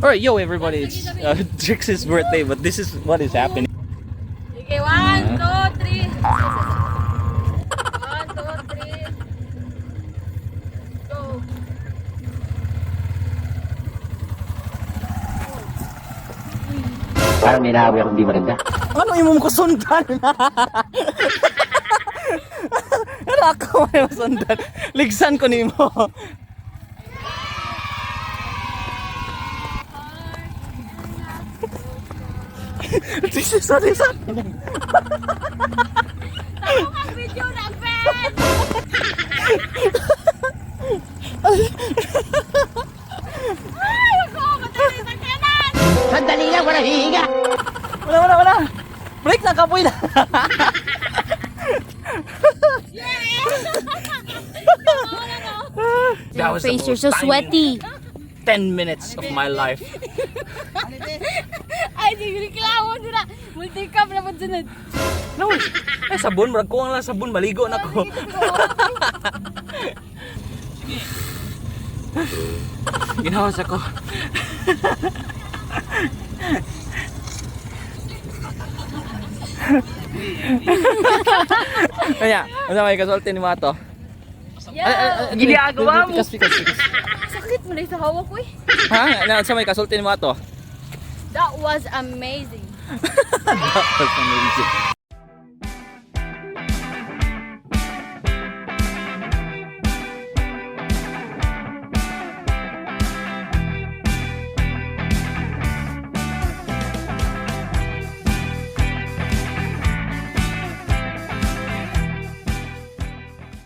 Alright, yo everybody, it's Trix's birthday, but this is what is happening. Okay, one, two, three. One, two, three. Go. Parang may naamoy akong di maganda. Ano imong ko sundan? Ano ako may sundan? Ligsan ko nimo. This is what is happening. Ako ang video na, Ben! Ay, ako! Madali sa kanan! Sandali lang, walang hihinga! Wala, wala, wala. Break na, kapoy na. That was the Face, you're most so timing sweaty. 10 minutes of my life. Ay, sige, reklamo nila. Multicam na po sunod. No, ay sabon, murag kuwang lang sabon, maligo na ko. Ginawa sa ko. Kaya, ano may kasulti ni Mato? Yeah. Ginagawa mo. Pikas, pikas, pikas. Sakit mo na sa hawak ko eh. Ha? Ano sa may kasulti ni Mato? That was amazing. That was amazing.